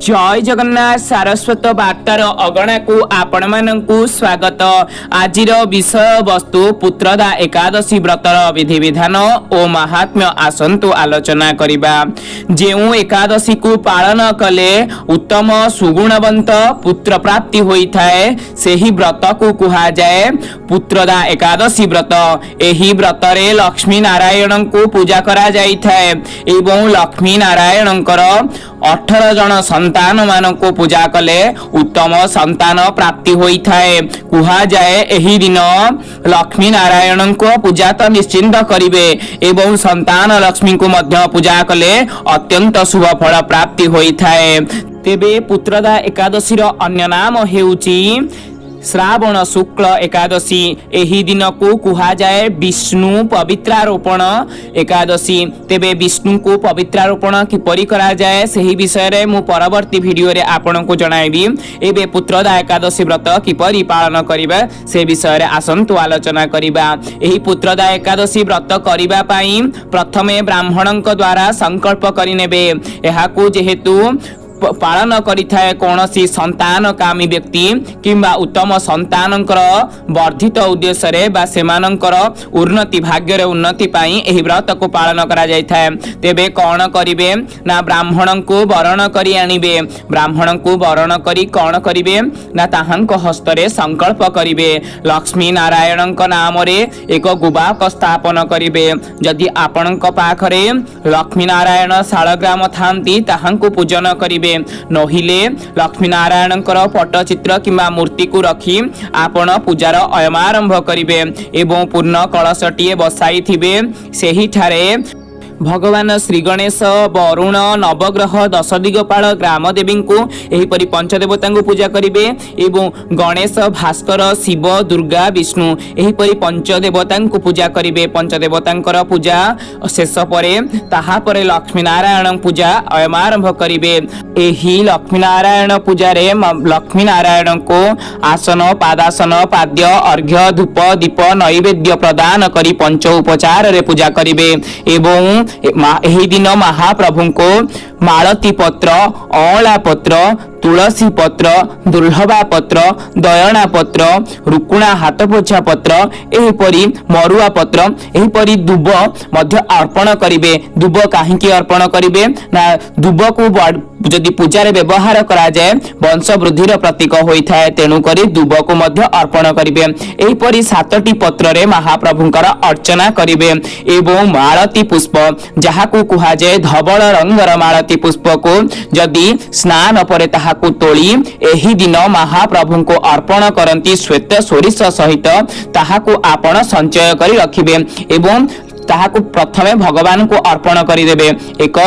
ଜୟ ଜଗନ୍ନାଥ। ସାରସ୍ୱତ ବାର୍ତ୍ତାର ଅଗଣାକୁ ଆପଣମାନଙ୍କୁ ସ୍ୱାଗତ। ଆଜିର ବିଷୟବସ୍ତୁ ପୁତ୍ରଦା ଏକାଦଶୀ ବ୍ରତର ବିଧିବିଧାନ ଓ ମାହାତ୍ମ୍ୟ। ଆସନ୍ତୁ ଆଲୋଚନା କରିବା। ଯେଉଁ ଏକାଦଶୀକୁ ପାଳନ କଲେ ଉତ୍ତମ ସୁଗୁଣବନ୍ତ ପୁତ୍ର ପ୍ରାପ୍ତି ହୋଇଥାଏ, ସେହି ବ୍ରତକୁ କୁହାଯାଏ ପୁତ୍ରଦା ଏକାଦଶୀ ବ୍ରତ। ଏହି ବ୍ରତରେ ଲକ୍ଷ୍ମୀ ନାରାୟଣଙ୍କୁ ପୂଜା କରାଯାଇଥାଏ ଏବଂ ଲକ୍ଷ୍ମୀ ନାରାୟଣଙ୍କର 18 ଜଣ ସନ୍ତାନ ମାନଙ୍କୁ ପୂଜା କଲେ ଉତ୍ତମ ସନ୍ତାନ ପ୍ରାପ୍ତି ହୋଇଥାଏ। କୁହାଯାଏ, ଏହି ଦିନ ଲକ୍ଷ୍ମୀ ନାରାୟଣଙ୍କ ପୂଜା ତ ନିଶ୍ଚିନ୍ତ କରିବେ ଏବଂ ସନ୍ତାନ ଲକ୍ଷ୍ମୀଙ୍କୁ ମଧ୍ୟ ପୂଜା କଲେ ଅତ୍ୟନ୍ତ ଶୁଭ ଫଳ ପ୍ରାପ୍ତି ହୋଇଥାଏ। ତେବେ ପୁତ୍ରଦା ଏକାଦଶୀର ଅନ୍ୟ ନାମ ହେଉଛି ଶ୍ରାବଣ ଶୁକ୍ଳ ଏକାଦଶୀ। ଏହି ଦିନକୁ କୁହାଯାଏ ବିଷ୍ଣୁ ପବିତ୍ରାରୋପଣ ଏକାଦଶୀ। ତେବେ ବିଷ୍ଣୁଙ୍କୁ ପବିତ୍ରାରୋପଣ କିପରି କରାଯାଏ, ସେହି ବିଷୟରେ ମୁଁ ପରବର୍ତ୍ତୀ ଭିଡ଼ିଓରେ ଆପଣଙ୍କୁ ଜଣାଇବି। ଏବେ ପୁତ୍ରଦା ଏକାଦଶୀ ବ୍ରତ କିପରି ପାଳନ କରିବା, ସେ ବିଷୟରେ ଆସନ୍ତୁ ଆଲୋଚନା କରିବା। ଏହି ପୁତ୍ରଦା ଏକାଦଶୀ ବ୍ରତ କରିବା ପାଇଁ ପ୍ରଥମେ ବ୍ରାହ୍ମଣଙ୍କ ଦ୍ୱାରା ସଂକଳ୍ପ କରିନେବେ। ଏହାକୁ ଯେହେତୁ ପାଳନ କରିଥାଏ କୌଣସି ସନ୍ତାନ କାମୀ ବ୍ୟକ୍ତି କିମ୍ବା ଉତ୍ତମ ସନ୍ତାନଙ୍କର ବର୍ଦ୍ଧିତ ଉଦ୍ଦେଶ୍ୟରେ ବା ସେମାନଙ୍କର ଉନ୍ନତି, ଭାଗ୍ୟରେ ଉନ୍ନତି ପାଇଁ ଏହି ବ୍ରତକୁ ପାଳନ କରାଯାଇଥାଏ। ତେବେ କ'ଣ କରିବେ ନା ବ୍ରାହ୍ମଣଙ୍କୁ ବରଣ କରି ଆଣିବେ। ବ୍ରାହ୍ମଣଙ୍କୁ ବରଣ କରି କ'ଣ କରିବେ ନା ତାହାଙ୍କ ହସ୍ତରେ ସଂକଳ୍ପ କରିବେ। ଲକ୍ଷ୍ମୀ ନାରାୟଣଙ୍କ ନାମରେ ଏକ ଗୁବାକ ସ୍ଥାପନ କରିବେ। ଯଦି ଆପଣଙ୍କ ପାଖରେ ଲକ୍ଷ୍ମୀ ନାରାୟଣ ଶାଳଗ୍ରାମ ଥାନ୍ତି, ତାହାଙ୍କୁ ପୂଜନ କରିବେ। ନହିଲେ ଲକ୍ଷ୍ମୀ ନାରାୟଣଙ୍କର ପଟ୍ଟଚିତ୍ର କିମ୍ବା ମୂର୍ତ୍ତିକୁ ରଖି ଆପଣ ପୂଜାର ଅୟମାରମ୍ଭ କରିବେ ଏବଂ ପୂର୍ଣ୍ଣ କଳସଟିଏ ବସାଇଥିବେ। ସେହିଠାରେ ଭଗବାନ ଶ୍ରୀ ଗଣେଶ, ବରୁଣ, ନବଗ୍ରହ, ଦଶଦିଗପାଳ, ଗ୍ରାମ ଦେବୀଙ୍କୁ, ଏହିପରି ପଞ୍ଚଦେବତାଙ୍କୁ ପୂଜା କରିବେ ଏବଂ ଗଣେଶ, ଭାସ୍କର, ଶିବ, ଦୁର୍ଗା, ବିଷ୍ଣୁ, ଏହିପରି ପଞ୍ଚଦେବତାଙ୍କୁ ପୂଜା କରିବେ। ପଞ୍ଚଦେବତାଙ୍କର ପୂଜା ଶେଷ ପରେ ତାହାପରେ ଲକ୍ଷ୍ମୀ ନାରାୟଣ ପୂଜା ଅୟମାରମ୍ଭ କରିବେ। ଏହି ଲକ୍ଷ୍ମୀ ନାରାୟଣ ପୂଜାରେ ଲକ୍ଷ୍ମୀ ନାରାୟଣଙ୍କୁ ଆସନ, ପାଦାସନ, ପାଦ୍ୟ, ଅର୍ଘ୍ୟ, ଧୂପ, ଦୀପ, ନୈବେଦ୍ୟ ପ୍ରଦାନ କରି ପଞ୍ଚ ଉପଚାରରେ ପୂଜା କରିବେ ଏବଂ ଏହି ଦିନ ମହାପ୍ରଭୁଙ୍କୁ ମାଳତୀ ପତ୍ର, ଅଁଳା ପତ୍ର, ତୁଳସୀ ପତ୍ର, ଦୁର୍ଲଭା ପତ୍ର, ଦୟଣା ପତ୍ର, ରୁକୁଣା ହାତପୋଛା ପତ୍ର, ଏହିପରି ମରୁଆ ପତ୍ର, ଏହିପରି ଦୁବ ମଧ୍ୟ ଅର୍ପଣ କରିବେ। ଦୁବ କାହିଁକି ଅର୍ପଣ କରିବେ ନା ଦୁବକୁ ଯଦି ପୂଜାରେ ବ୍ୟବହାର କରାଯାଏ, ବଂଶ ବୃଦ୍ଧିର ପ୍ରତୀକ ହୋଇଥାଏ। ତେଣୁକରି ଦୁବକୁ ମଧ୍ୟ ଅର୍ପଣ କରିବେ। ଏହିପରି ସାତଟି ପତ୍ରରେ ମହାପ୍ରଭୁଙ୍କର ଅର୍ଚ୍ଚନା କରିବେ ଏବଂ ମାଳତୀ ପୁଷ୍ପ, ଯାହାକୁ କୁହାଯାଏ ଧବଳ ରଙ୍ଗର ମାଳତୀ ପୁଷ୍ପକୁ ଯଦି ସ୍ନାନ ପରେ ତାହାକୁ ତୋଳି ଏହି ଦିନ ମହାପ୍ରଭୁଙ୍କୁ ଅର୍ପଣ କରନ୍ତି ଶ୍ୱେତ ସୋରିଷ ସହିତ, ତାହାକୁ ଆପଣ ସଞ୍ଚୟ କରି ରଖିବେ ଏବଂ ତାହାକୁ ପ୍ରଥମେ ଭଗବାନଙ୍କୁ ଅର୍ପଣ କରିଦେବେ। ଏକ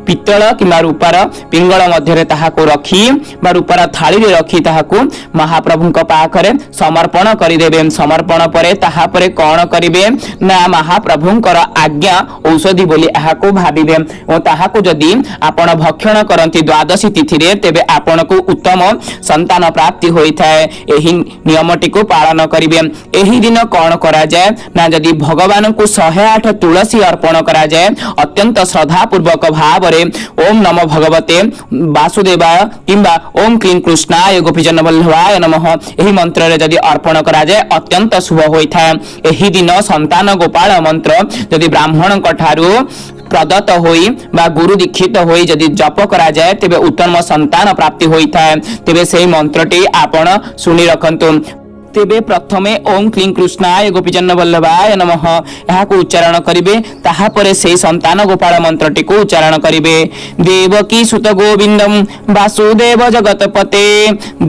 ପିତ୍ତଳ କିମ୍ବା ରୂପାର ପିଙ୍ଗଳ ମଧ୍ୟରେ ତାହାକୁ ରଖି ବା ରୂପାର ଥାଳିରେ ରଖି ତାହାକୁ ମହାପ୍ରଭୁଙ୍କ ପାଖରେ ସମର୍ପଣ କରିଦେବେ। ସମର୍ପଣ ପରେ ତାହାପରେ କ'ଣ କରିବେ ନା ମହାପ୍ରଭୁଙ୍କର ଆଜ୍ଞା ଔଷଧି ବୋଲି ଏହାକୁ ଭାବିବେ ଓ ତାହାକୁ ଯଦି ଆପଣ ଭକ୍ଷଣ କରନ୍ତି ଦ୍ୱାଦଶୀ ତିଥିରେ, ତେବେ ଆପଣଙ୍କୁ ଉତ୍ତମ ସନ୍ତାନ ପ୍ରାପ୍ତି ହୋଇଥାଏ। ଏହି ନିୟମଟିକୁ ପାଳନ କରିବେ। ଏହି ଦିନ କ'ଣ କରାଯାଏ ନା ଯଦି ଭଗବାନଙ୍କୁ 108 ତୁଳସୀ ଅର୍ପଣ କରାଯାଏ ଅତ୍ୟନ୍ତ ଶ୍ରଦ୍ଧାପୂର୍ବକ ଭାବରେ, ଓମ୍ ନମ ଭଗବତେ ବାସୁଦେବାୟ କିମ୍ବା ଓମ୍ କ୍ଲିଂ କୃଷ୍ଣାୟ ଗୋପୀଜନ ବଲ୍ଲଭାୟ ନମଃ, ଏହି ମନ୍ତ୍ରରେ ଯଦି ଅର୍ପଣ କରାଯାଏ, ଅତ୍ୟନ୍ତ ଶୁଭ ହୋଇଥାଏ। ଏହି ଦିନ ସନ୍ତାନ ଗୋପାଳ ମନ୍ତ୍ର ଯଦି ବ୍ରାହ୍ମଣଙ୍କ ଠାରୁ ପ୍ରଦତ୍ତ ହୋଇ ବା ଗୁରୁ ଦୀକ୍ଷିତ ହୋଇ ଯଦି ଜପ କରାଯାଏ, ତେବେ ଉତ୍ତମ ସନ୍ତାନ ପ୍ରାପ୍ତି ହୋଇଥାଏ। ତେବେ ସେହି ମନ୍ତ୍ରଟି ଆପଣ ଶୁଣି ରଖନ୍ତୁ। ତେବେ ପ୍ରଥମେ ଓಂ କ୍ଲିଂ କୃଷ୍ଣାୟ ଗୋପୀଜନ ବଲ୍ଲଭାୟ ନମଃ, ଏହାକୁ ଉଚ୍ଚାରଣ କରିବେ। ତାହାପରେ ସେଇ ସନ୍ତାନ ଗୋପାଳ ମନ୍ତ୍ରଟିକୁ ଉଚ୍ଚାରଣ କରିବେ। ଦେବକୀ ସୁତ ଗୋବିନ୍ଦಂ ବାସୁଦେବ ଜଗତପତେ,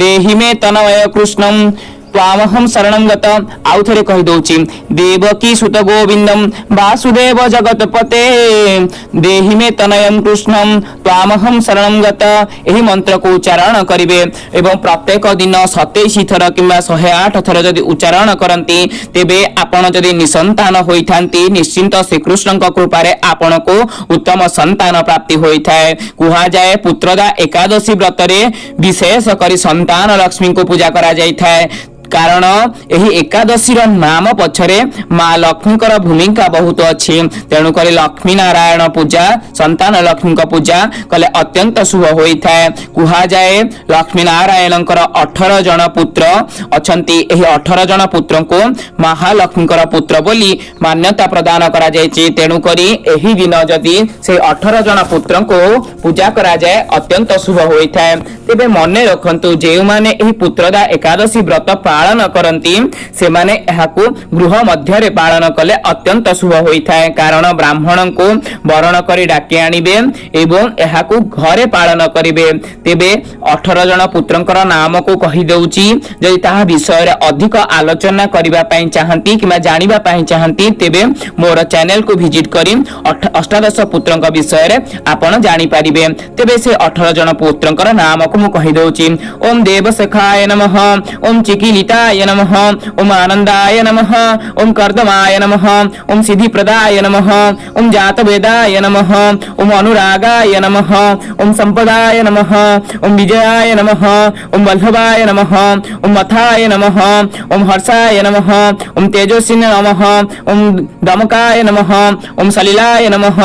ଦେହି ମେ ତନୟ କୃଷ୍ଣಂ ତ୍ୱାମହଂ ଶରଣଂ ଗତ। ଆଉ ଥରେ କହିଦଉଛି। ଦେବକୀ ସୁତ ଗୋବିନ୍ଦಂ ବାସୁଦେବ ଜଗତପତେ, ଦେହି ମେ ତନୟಂ କୃଷ୍ଣಂ ତ୍ୱାମହଂ ଶରଣଂ ଗତ। ଏହି ମନ୍ତ୍ରକୁ ଉଚ୍ଚାରଣ କରିବେ ଏବଂ ପ୍ରତ୍ୟେକ ଦିନ 27 ଥର କିମ୍ବା 108 ଥର ଯଦି ଉଚ୍ଚାରଣ କରନ୍ତି, ତେବେ ଆପଣ ଯଦି ନିସନ୍ତାନ ହୋଇଥାନ୍ତି, ନିଶ୍ଚିନ୍ତ ଶ୍ରୀକୃଷ୍ଣଙ୍କ କୃପାରେ ଆପଣଙ୍କୁ ଉତ୍ତମ ସନ୍ତାନ ପ୍ରାପ୍ତି ହୋଇଥାଏ। କୁହାଯାଏ, ପୁତ୍ରଦା ଏକାଦଶୀ ବ୍ରତରେ ବିଶେଷ କରି ସନ୍ତାନ ଲକ୍ଷ୍ମୀଙ୍କୁ ପୂଜା କରାଯାଇଥାଏ। କାରଣ ଏହି ଏକାଦଶୀର ନାମ ପଛରେ ମା ଲକ୍ଷ୍ମୀଙ୍କର ଭୂମିକା ବହୁତ ଅଛି। ତେଣୁକରି ଲକ୍ଷ୍ମୀ ନାରାୟଣ ପୂଜା, ସନ୍ତାନ ଲକ୍ଷ୍ମୀଙ୍କ ପୂଜା କଲେ ଅତ୍ୟନ୍ତ ଶୁଭ ହୋଇଥାଏ। କୁହାଯାଏ, ଲକ୍ଷ୍ମୀ ନାରାୟଣଙ୍କର 18 ଜଣ ପୁତ୍ର ଅଛନ୍ତି। ଏହି 18 ଜଣ ପୁତ୍ରଙ୍କୁ ମହାଲକ୍ଷ୍ମୀଙ୍କର ପୁତ୍ର ବୋଲି ମାନ୍ୟତା ପ୍ରଦାନ କରାଯାଇଛି। ତେଣୁକରି ଏହି ଦିନ ଯଦି ସେଇ 18 ଜଣ ପୁତ୍ରଙ୍କୁ ପୂଜା କରାଯାଏ, ଅତ୍ୟନ୍ତ ଶୁଭ ହୋଇଥାଏ। ତେବେ ମନେ ରଖନ୍ତୁ, ଯେଉଁମାନେ ଏହି ପୁତ୍ରଦା ଏକାଦଶୀ ବ୍ରତ ପାଳନ କରନ୍ତି, ସେମାନେ ଏହାକୁ ଗୃହ ମଧ୍ୟରେ ପାଳନ କଲେ ଅତ୍ୟନ୍ତ ଶୁଭ ହୋଇଥାଏ। କାରଣ ବ୍ରାହ୍ମଣଙ୍କୁ ବରଣ କରି ଡାକି ଆଣିବେ ଏବଂ ଏହାକୁ ଘରେ ପାଳନ କରିବେ। ତେବେ 18 ଜଣ ପୁତ୍ରଙ୍କର ନାମକୁ କହିଦେଉଛି। ଯଦି ତାହା ବିଷୟରେ ଅଧିକ ଆଲୋଚନା କରିବା ପାଇଁ ଚାହାନ୍ତି କିମ୍ବା ଜାଣିବା ପାଇଁ ଚାହାନ୍ତି, ତେବେ ମୋର ଚ୍ୟାନେଲକୁ ଭିଜିଟ କରି ଅଷ୍ଟାଦଶ ପୁତ୍ରଙ୍କ ବିଷୟରେ ଆପଣ ଜାଣିପାରିବେ। ତେବେ ସେ 18 ଜଣ ପୁତ୍ରଙ୍କର ନାମକୁ ମୁଁ କହିଦେଉଛି। ଓମ୍ ଦେବସଖାୟ ନମଃ, ଓମ୍ ଚିକିଲିତାୟ ନମଃ, ଓମ୍ ଆନନ୍ଦାୟ ନମଃ, ଓମ୍ କର୍ଦମାୟ ନମଃ, ଓମ୍ ସିଦ୍ଧିପ୍ରଦାୟ ନମଃ, ଓମ୍ ଜାତବେଦାୟ ନମଃ, ଓମ୍ ଅନୁରାଗାୟ ନମଃ, ଓମ୍ ସମ୍ପଦାୟ ନମଃ, ଓମ୍ ବିଜୟାୟ ନମଃ, ଓମ୍ ବଲ୍ଲଭାୟ ନମଃ, ଓମ୍ ମଥାୟ ନମଃ, ଓମ୍ ହର୍ଷାୟ ନମଃ, ଓମ୍ ତେଜସ୍ୱିନେ ନମଃ, ଓମ୍ ଦମକାୟ ନମଃ, ଓମ୍ ସଲିଲାୟ ନମଃ,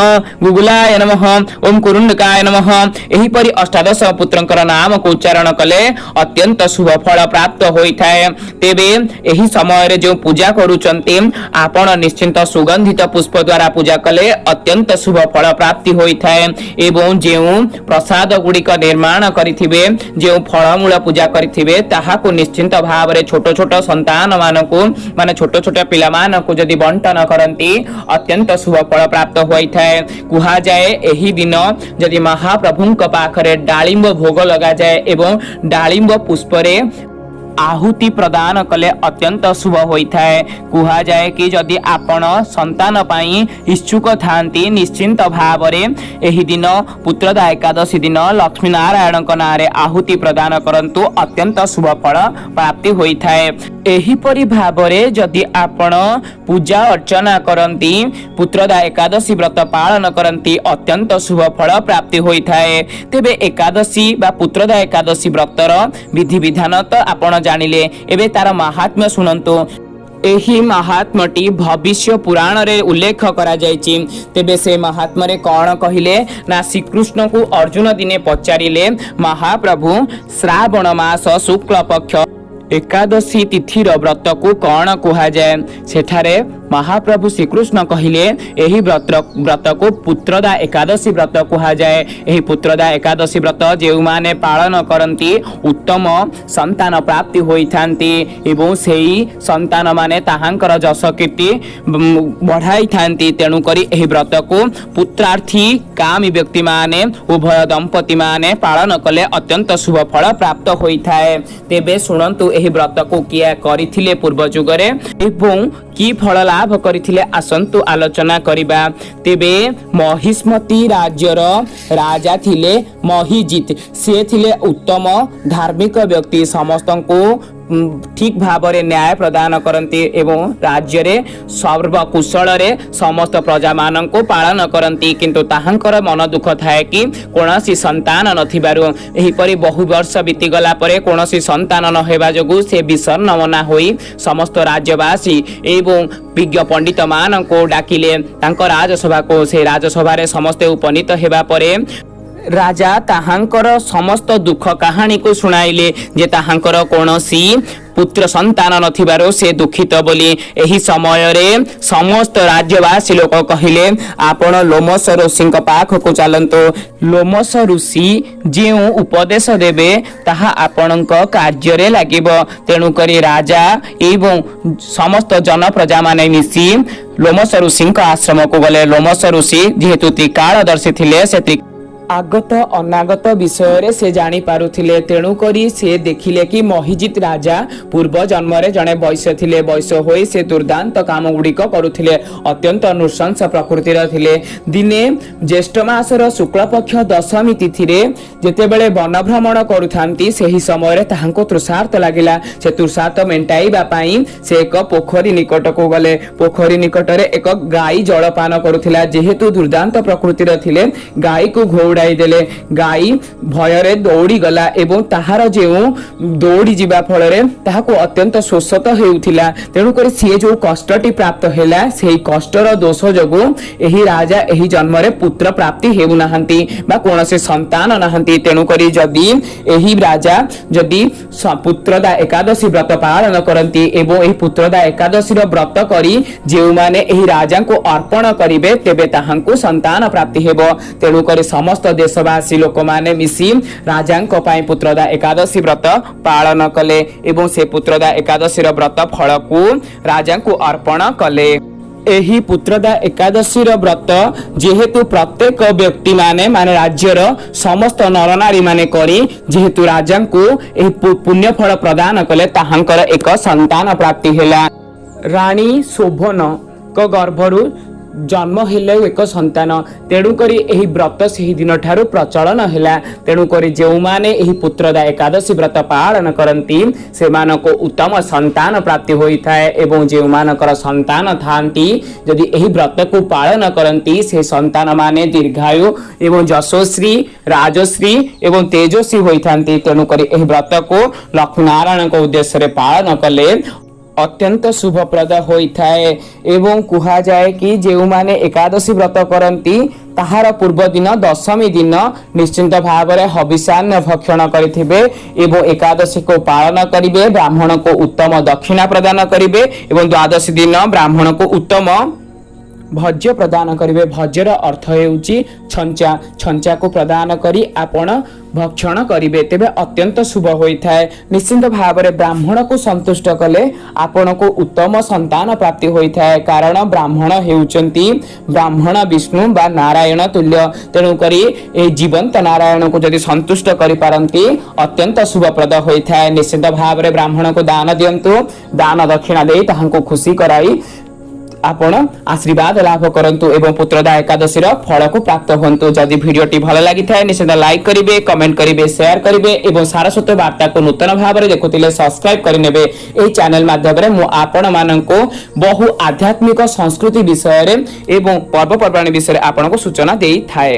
ଗୁଗୁଲାୟ ନମଃ, ଓମ୍ କୁରୁଣ୍ଡକାୟ ନମଃ। ଏହିପରି ଅଷ୍ଟାଦଶ ପୁତ୍ରଙ୍କର ନାମକୁ ଉଚ୍ଚାରଣ କଲେ ଅତ୍ୟନ୍ତ ଶୁଭ ଫଳ ପ୍ରାପ୍ତ ହୋଇଥାଏ। ତେବେ ଏହି ସମୟରେ ଯେଉଁ ପୂଜା କରୁଛନ୍ତି ଆପଣ, ନିଶ୍ଚିନ୍ତ ସୁଗନ୍ଧିତ ପୁଷ୍ପ ଦ୍ୱାରା ପୂଜା କଲେ ଅତ୍ୟନ୍ତ ଶୁଭ ଫଳ ପ୍ରାପ୍ତି ହୋଇଥାଏ ଏବଂ ଯେଉଁ ପ୍ରସାଦ ଗୁଡ଼ିକ ନିର୍ମାଣ କରିଥିବେ, ଯେଉଁ ଫଳମୂଳ ପୂଜା କରିଥିବେ, ତାହାକୁ ନିଶ୍ଚିନ୍ତ ଭାବରେ ଛୋଟ ଛୋଟ ସନ୍ତାନ ମାନଙ୍କୁ, ମାନେ ଛୋଟ ଛୋଟ ପିଲାମାନଙ୍କୁ ଯଦି ବଣ୍ଟନ କରନ୍ତି, ଅତ୍ୟନ୍ତ ଶୁଭ ଫଳ ପ୍ରାପ୍ତ ହୋଇଥାଏ। କୁହାଯାଏ, ଏହି ଦିନ ଯଦି ମହାପ୍ରଭୁଙ୍କ ପାଖରେ ଡାଳିମ୍ବ ଭୋଗ ଲଗାଯାଏ ଏବଂ ଡାଳିମ୍ବ ପୁଷ୍ପରେ ଆହୁତି ପ୍ରଦାନ କଲେ ଅତ୍ୟନ୍ତ ଶୁଭ ହୋଇଥାଏ। କୁହାଯାଏ କି ଯଦି ଆପଣ ସନ୍ତାନ ପାଇଁ ଇଚ୍ଛୁକ ଥାନ୍ତି, ନିଶ୍ଚିନ୍ତ ଭାବରେ ଏହି ଦିନ ପୁତ୍ରଦା ଏକାଦଶୀ ଦିନ ଲକ୍ଷ୍ମୀ ନାରାୟଣଙ୍କ ନାଁରେ ଆହୁତି ପ୍ରଦାନ କରନ୍ତୁ, ଅତ୍ୟନ୍ତ ଶୁଭ ଫଳ ପ୍ରାପ୍ତି ହୋଇଥାଏ। ଏହିପରି ଭାବରେ ଯଦି ଆପଣ ପୂଜା ଅର୍ଚ୍ଚନା କରନ୍ତି, ପୁତ୍ରଦା ଏକାଦଶୀ ବ୍ରତ ପାଳନ କରନ୍ତି, ଅତ୍ୟନ୍ତ ଶୁଭ ଫଳ ପ୍ରାପ୍ତି ହୋଇଥାଏ। ତେବେ ଏକାଦଶୀ ବା ପୁତ୍ରଦା ଏକାଦଶୀ ବ୍ରତର ବିଧିବିଧାନ ତ ଆପଣ ଜାଣିଲେ, ଏବେ ତାର ମାହାତ୍ମ୍ୟ ଶୁଣନ୍ତୁ। ଏହି ମାହାତ୍ମ୍ୟଟି ଭବିଷ୍ୟ ପୁରାଣରେ ଉଲ୍ଲେଖ କରାଯାଇଛି। ତେବେ ସେ ମାହାତ୍ମ୍ୟରେ କ'ଣ କହିଲେ ନା, ଶ୍ରୀକୃଷ୍ଣଙ୍କୁ ଅର୍ଜୁନ ଦିନେ ପଚାରିଲେ, ମହାପ୍ରଭୁ, ଶ୍ରାବଣ ମାସ ଶୁକ୍ଳ ପକ୍ଷ ଏକାଦଶୀ ତିଥିର ବ୍ରତକୁ କ'ଣ କୁହାଯାଏ? ସେଠାରେ ମହାପ୍ରଭୁ ଶ୍ରୀକୃଷ୍ଣ କହିଲେ, ଏହି ବ୍ରତକୁ ପୁତ୍ରଦା ଏକାଦଶୀ ବ୍ରତ କୁହାଯାଏ। ଏହି ପୁତ୍ରଦା ଏକାଦଶୀ ବ୍ରତ ଯେଉଁମାନେ ପାଳନ କରନ୍ତି, ଉତ୍ତମ ସନ୍ତାନ ପ୍ରାପ୍ତି ହୋଇଥାନ୍ତି ଏବଂ ସେଇ ସନ୍ତାନମାନେ ତାହାଙ୍କର ଯଶ କୀର୍ତ୍ତି ବଢ଼ାଇଥାନ୍ତି। ତେଣୁକରି ଏହି ବ୍ରତକୁ ପୁତ୍ରାର୍ଥୀ କାମୀ ବ୍ୟକ୍ତିମାନେ, ଉଭୟ ଦମ୍ପତିମାନେ ପାଳନ କଲେ ଅତ୍ୟନ୍ତ ଶୁଭ ଫଳ ପ୍ରାପ୍ତ ହୋଇଥାଏ। ତେବେ ଶୁଣନ୍ତୁ, ଏହି ବ୍ରତକୁ କିଏ କରିଥିଲେ ପୂର୍ବ ଯୁଗରେ ଏବଂ କି ଫଳ ଲାଭ କରିଥିଲେ, ଆସନ୍ତୁ ଆଲୋଚନା କରିବା। ତେବେ ମହିଷ୍ମତି ରାଜ୍ୟର ରାଜା ଥିଲେ ମହିଜିତ। ସେ ଥିଲେ ଉତ୍ତମ ଧାର୍ମିକ ବ୍ୟକ୍ତି। ସମସ୍ତଙ୍କୁ ଠିକ ଭାବରେ ନ୍ୟାୟ ପ୍ରଦାନ କରନ୍ତି ଏବଂ ରାଜ୍ୟରେ ସର୍ବକୁଶଳରେ ସମସ୍ତ ପ୍ରଜାମାନଙ୍କୁ ପାଳନ କରନ୍ତି। କିନ୍ତୁ ତାହାଙ୍କର ମନ ଦୁଃଖ ଥାଏ କି କୌଣସି ସନ୍ତାନ ନଥିବାରୁ। ଏହିପରି ବହୁ ବର୍ଷ ବିତିଗଲା ପରେ କୌଣସି ସନ୍ତାନ ନ ହେବା ଯୋଗୁଁ ସେ ବିଷଣ୍ଣ ମନା ହୋଇ ସମସ୍ତ ରାଜ୍ୟବାସୀ ଏବଂ ବିଜ୍ଞ ପଣ୍ଡିତମାନଙ୍କୁ ଡାକିଲେ ତାଙ୍କ ରାଜସଭାକୁ। ସେ ରାଜସଭାରେ ସମସ୍ତେ ଉପନୀତ ହେବା ପରେ ରାଜା ତାହାଙ୍କର ସମସ୍ତ ଦୁଃଖ କାହାଣୀକୁ ଶୁଣାଇଲେ ଯେ ତାହାଙ୍କର କୌଣସି ପୁତ୍ର ସନ୍ତାନ ନଥିବାରୁ ସେ ଦୁଃଖିତ ବୋଲି। ଏହି ସମୟରେ ସମସ୍ତ ରାଜ୍ୟବାସୀ ଲୋକ କହିଲେ, ଆପଣ ଲୋମସ ଋଷିଙ୍କ ପାଖକୁ ଚାଲନ୍ତୁ। ଲୋମସ ଋଷି ଯେଉଁ ଉପଦେଶ ଦେବେ, ତାହା ଆପଣଙ୍କ କାର୍ଯ୍ୟରେ ଲାଗିବ। ତେଣୁକରି ରାଜା ଏବଂ ସମସ୍ତ ଜନପ୍ରଜାମାନେ ମିଶି ଲୋମସ ଋଷିଙ୍କ ଆଶ୍ରମକୁ ଗଲେ। ଲୋମସ ଋଷି ଯେହେତୁ ତ୍ରିକାଳଦର୍ଶୀ ଥିଲେ, ସେ ଆଗତ ଅନାଗତ ବିଷୟରେ ସେ ଜାଣିପାରୁଥିଲେ। ତେଣୁକରି ସେ ଦେଖିଲେ କି ମହିଜିତ ରାଜା ପୂର୍ବ ଜନ୍ମରେ ଜଣେ ବୈଶ୍ୟ ଥିଲେ। ବୈଶ୍ୟ ହୋଇ ସେ ଦୁର୍ଦ୍ଦାନ୍ତ କାମ ଗୁଡ଼ିକ କରୁଥିଲେ, ଅତ୍ୟନ୍ତ ନୃଶଂସ ପ୍ରକୃତିର ଥିଲେ। ଦିନେ ଜ୍ୟେଷ୍ଠ ମାସର ଶୁକ୍ଳପକ୍ଷ ଦଶମୀ ତିଥିରେ ଯେତେବେଳେ ବନଭ୍ରମଣ କରୁଥାନ୍ତି, ସେହି ସମୟରେ ତାହାଙ୍କୁ ତୃଷାର୍ତ୍ତ ଲାଗିଲା। ସେ ତୃଷାର୍ତ୍ତ ମେଣ୍ଟାଇବା ପାଇଁ ସେ ଏକ ପୋଖରୀ ନିକଟକୁ ଗଲେ। ପୋଖରୀ ନିକଟରେ ଏକ ଗାଈ ଜଳପାନ କରୁଥିଲା। ଯେହେତୁ ଦୁର୍ଦ୍ଦାନ୍ତ ପ୍ରକୃତିର ଥିଲେ, ଗାଈକୁ ଘଉଡ଼ାଇ ଘଉଡ଼ାଇ ଦେଲେ। ଗାଈ ଭୟରେ ଦୌଡ଼ିଗଲା ଏବଂ ତାହାର ଯେଉଁ ଦୌଡ଼ି ଯିବା ଫଳରେ ତାହାକୁ ଅତ୍ୟନ୍ତ ଶୋଷ ତ ହେଉଥିଲା। ତେଣୁକରି ସିଏ ଯେଉଁ କଷ୍ଟଟି ପ୍ରାପ୍ତ ହେଲା, ସେହି କଷ୍ଟର ଦୋଷ ଯୋଗୁଁ ଏହି ରାଜା ଏହି ଜନ୍ମରେ ପୁତ୍ର ପ୍ରାପ୍ତି ହେଉନାହାନ୍ତି ବା କୌଣସି ସନ୍ତାନ ନାହାନ୍ତି। ତେଣୁକରି ଯଦି ଏହି ରାଜା ଯଦି ପୁତ୍ରଦା ଏକାଦଶୀ ବ୍ରତ ପାଳନ କରନ୍ତି ଏବଂ ଏହି ପୁତ୍ରଦା ଏକାଦଶୀର ବ୍ରତ କରି ଯେଉଁମାନେ ଏହି ରାଜାଙ୍କୁ ଅର୍ପଣ କରିବେ, ତେବେ ତାହାଙ୍କୁ ସନ୍ତାନ ପ୍ରାପ୍ତି ହେବ। ତେଣୁକରି ସମସ୍ତ ଦେଶବାସୀ ଲୋକମାନେ ମିଶି ରାଜାଙ୍କ ପାଇଁ ପୁତ୍ରଦା ଏକାଦଶୀ ବ୍ରତ ପାଳନ କଲେ ଏବଂ ସେ ପୁତ୍ରଦା ଏକାଦଶୀର ବ୍ରତ ଫଳକୁ ରାଜାଙ୍କୁ ଅର୍ପଣ କଲେ। ଏହି ପୁତ୍ରଦା ଏକାଦଶୀର ବ୍ରତ ଯେହେତୁ ପ୍ରତ୍ୟେକ ବ୍ୟକ୍ତିମାନେ, ମାନେ ରାଜ୍ୟର ସମସ୍ତ ନରନାରୀ ମାନେ କରି ଯେହେତୁ ରାଜାଙ୍କୁ ଏହି ପୁଣ୍ୟଫଳ ପ୍ରଦାନ କଲେ, ତାହାଙ୍କର ଏକ ସନ୍ତାନ ପ୍ରାପ୍ତି ହେଲା। ରାଣୀ ଶୋଭନଙ୍କ ଗର୍ଭରୁ ଜନ୍ମ ହେଲେ ଏକ ସନ୍ତାନ। ତେଣୁକରି ଏହି ବ୍ରତ ସେହି ଦିନଠାରୁ ପ୍ରଚଳନ ହେଲା। ତେଣୁକରି ଯେଉଁମାନେ ଏହି ପୁତ୍ରଦା ଏକାଦଶୀ ବ୍ରତ ପାଳନ କରନ୍ତି, ସେମାନଙ୍କୁ ଉତ୍ତମ ସନ୍ତାନ ପ୍ରାପ୍ତି ହୋଇଥାଏ ଏବଂ ଯେଉଁମାନଙ୍କର ସନ୍ତାନ ଥାନ୍ତି, ଯଦି ଏହି ବ୍ରତକୁ ପାଳନ କରନ୍ତି, ସେ ସନ୍ତାନମାନେ ଦୀର୍ଘାୟୁ ଏବଂ ଯଶସ୍ୱୀ, ରାଜଶ୍ରୀ ଏବଂ ତେଜସ୍ୱୀ ହୋଇଥାନ୍ତି। ତେଣୁକରି ଏହି ବ୍ରତକୁ ଲକ୍ଷ୍ମୀନାରାୟଣଙ୍କ ଉଦ୍ଦେଶ୍ୟରେ ପାଳନ କଲେ ଅତ୍ୟନ୍ତ ଶୁଭପ୍ରଦ ହୋଇଥାଏ। ଏବଂ କୁହାଯାଏ କି ଯେଉଁମାନେ ଏକାଦଶୀ ବ୍ରତ କରନ୍ତି, ତାହାର ପୂର୍ବ ଦିନ ଦଶମୀ ଦିନ ନିଶ୍ଚିନ୍ତ ଭାବରେ ହବିଷାନ୍ନ ଭକ୍ଷଣ କରିଥିବେ ଏବଂ ଏକାଦଶୀକୁ ପାଳନ କରିବେ, ବ୍ରାହ୍ମଣକୁ ଉତ୍ତମ ଦକ୍ଷିଣା ପ୍ରଦାନ କରିବେ ଏବଂ ଦ୍ୱାଦଶୀ ଦିନ ବ୍ରାହ୍ମଣକୁ ଉତ୍ତମ ଭଜ୍ୟ ପ୍ରଦାନ କରିବେ। ଭଜ୍ୟର ଅର୍ଥ ହେଉଛି ଛଞ୍ଚା। ଛଞ୍ଚାକୁ ପ୍ରଦାନ କରି ଆପଣ ଭକ୍ଷଣ କରିବେ, ତେବେ ଅତ୍ୟନ୍ତ ଶୁଭ ହୋଇଥାଏ। ନିଶ୍ଚିନ୍ତ ଭାବରେ ବ୍ରାହ୍ମଣକୁ ସନ୍ତୁଷ୍ଟ କଲେ ଆପଣଙ୍କୁ ଉତ୍ତମ ସନ୍ତାନ ପ୍ରାପ୍ତି ହୋଇଥାଏ, କାରଣ ବ୍ରାହ୍ମଣ ହେଉଛନ୍ତି ବ୍ରାହ୍ମଣ ବିଷ୍ଣୁ ବା ନାରାୟଣ ତୁଲ୍ୟ। ତେଣୁକରି ଏହି ଜୀବନ୍ତ ନାରାୟଣକୁ ଯଦି ସନ୍ତୁଷ୍ଟ କରିପାରନ୍ତି, ଅତ୍ୟନ୍ତ ଶୁଭପ୍ରଦ ହୋଇଥାଏ। ନିଶ୍ଚିନ୍ତ ଭାବରେ ବ୍ରାହ୍ମଣକୁ ଦାନ ଦିଅନ୍ତୁ। ଦାନ ଦକ୍ଷିଣା ଦେଇ ତାହାଙ୍କୁ ଖୁସି କରାଇ ଆପଣ ଆଶୀର୍ବାଦ ଲାଭ କରନ୍ତୁ ଏବଂ ପୁତ୍ରଦା ଏକାଦଶୀର ଫଳକୁ ପ୍ରାପ୍ତ ହୁଅନ୍ତୁ। ଯଦି ଭିଡ଼ିଓଟି ଭଲ ଲାଗିଥାଏ, ନିଶ୍ଚିତ ଲାଇକ୍ କରିବେ, କମେଣ୍ଟ କରିବେ, ସେୟାର କରିବେ ଏବଂ ସାରସ୍ୱତ ବାର୍ତ୍ତାକୁ ନୂତନ ଭାବରେ ଦେଖୁଥିଲେ ସବସ୍କ୍ରାଇବ କରିନେବେ। ଏହି ଚ୍ୟାନେଲ ମାଧ୍ୟମରେ ମୁଁ ଆପଣମାନଙ୍କୁ ବହୁ ଆଧ୍ୟାତ୍ମିକ ସଂସ୍କୃତି ବିଷୟରେ ଏବଂ ପର୍ବପର୍ବାଣୀ ବିଷୟରେ ଆପଣଙ୍କୁ ସୂଚନା ଦେଇଥାଏ।